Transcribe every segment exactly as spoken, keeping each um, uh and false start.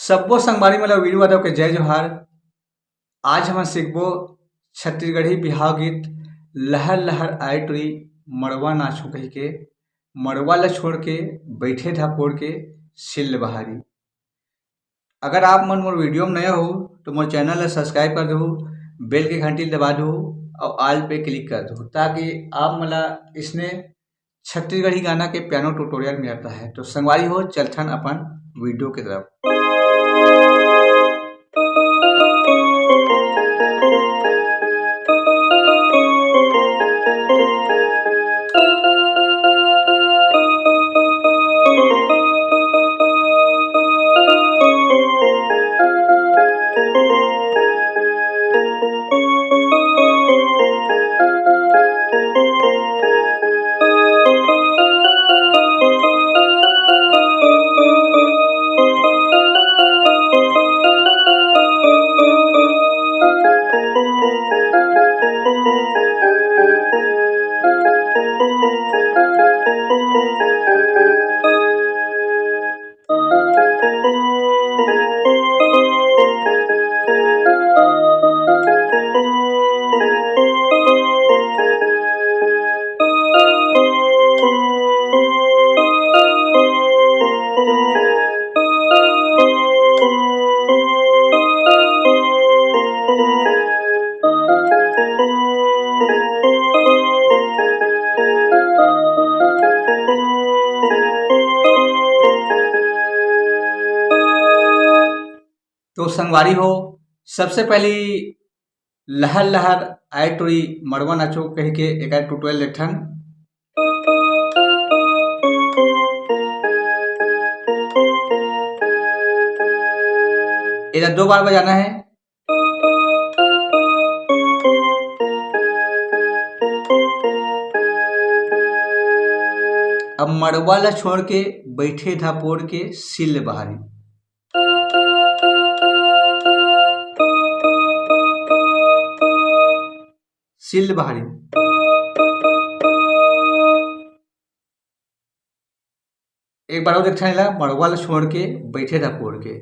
सब्बो संगवारी मन ल वीरू यादव के जय जोहार। आज हमन सीखबो छत्तीसगढ़ी बिहाव गीत लहर लहर आए टुरी मड़वा नाचो कहिके, मड़वा ल छोड़ के बइठे धापोर के सिल बहारी। अगर आप मन मोर वीडियो में नया हो तो मोर चैनल ल सब्सक्राइब कर दहू, बेल के घंटी ल दबा दहू और ऑल पे क्लिक कर दहू, ताकि आप मन ला इसने छत्तीसगढ़ी गाना के पियानो ट्यूटोरियल मिलता है। तो संगवारी हो, चलथन अपन वीडियो की तरफ। तो संगवारी हो, सबसे पहली लहर लहर आए टुरी मड़वा नाचो कहिके एक ट्यूटोरियल देखथन। एला दो बार बजाना है। अब मड़वा ला छोड़ के बइठे धापोर के सिल बहारी। सिल बहारी। एक बार और देखथन एला, मड़वा ल छोड़ के बइठे धापोर के।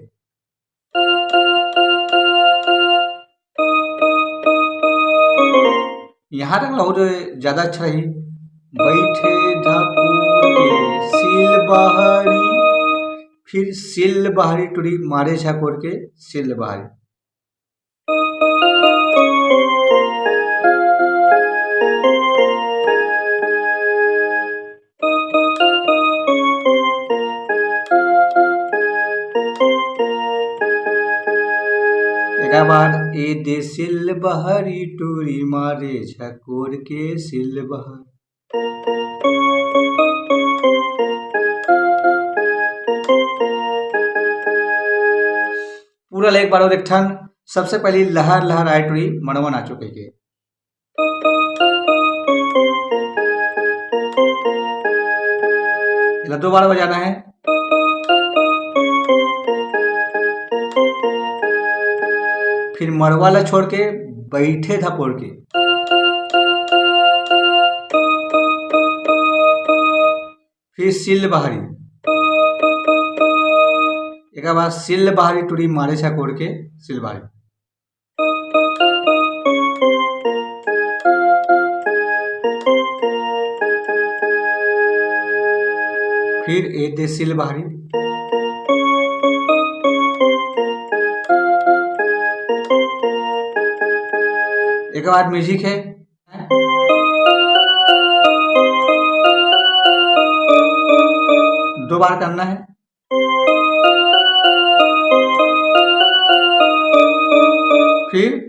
यहाँ तक ला हो तो ज्यादा अच्छा रही। बइठे धापोर के सिल बहारी, फिर सिल बहारी टुरी मारे झाकोर के सिल बहारी। एकर बाद ए दे सिल बहरी टूरी मारे झकोर के सिल बहर। पूरा ले एक बार और एक ठन, सबसे पहली लहर लहर आए टूरी मड़वा नाचो कहिके। एला दो बार बजाना है। फिर मड़वा ला छोड़ के बैठे धापोर के। फिर सिल बहरी। एकर बाद सिल बहरी टूरी मारे झकोर के सिल बहरी। फिर ए दे सिल बहरी। एक बाद म्यूजिक है। दो बार करना है। फिर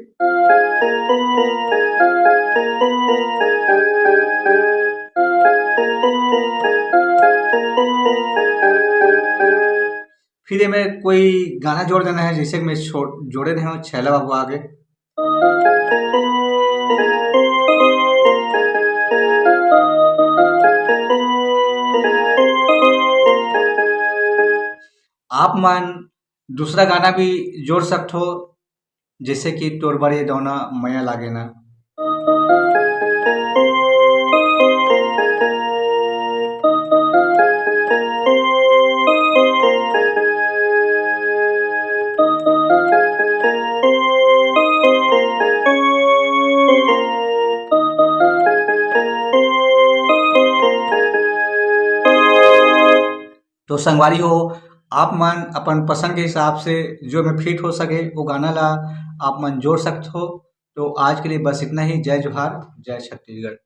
फिर एमे कोई गाना जोड़ देना है, जैसे कि मैं छो-, जोड़े रहे हूँ छैला बाबू आगे। आप मन दूसरा गाना भी जोड़ सकथो, जैसे कि तोर बर ये दौना मया लागे ना। तो संगवारी हो, आप मन अपन पसंद के हिसाब से जो में फिट हो सके वो गाना ला आप मन जोड़ सकत हो। तो आज के लिए बस इतना ही। जय जोहार, जय छत्तीसगढ़।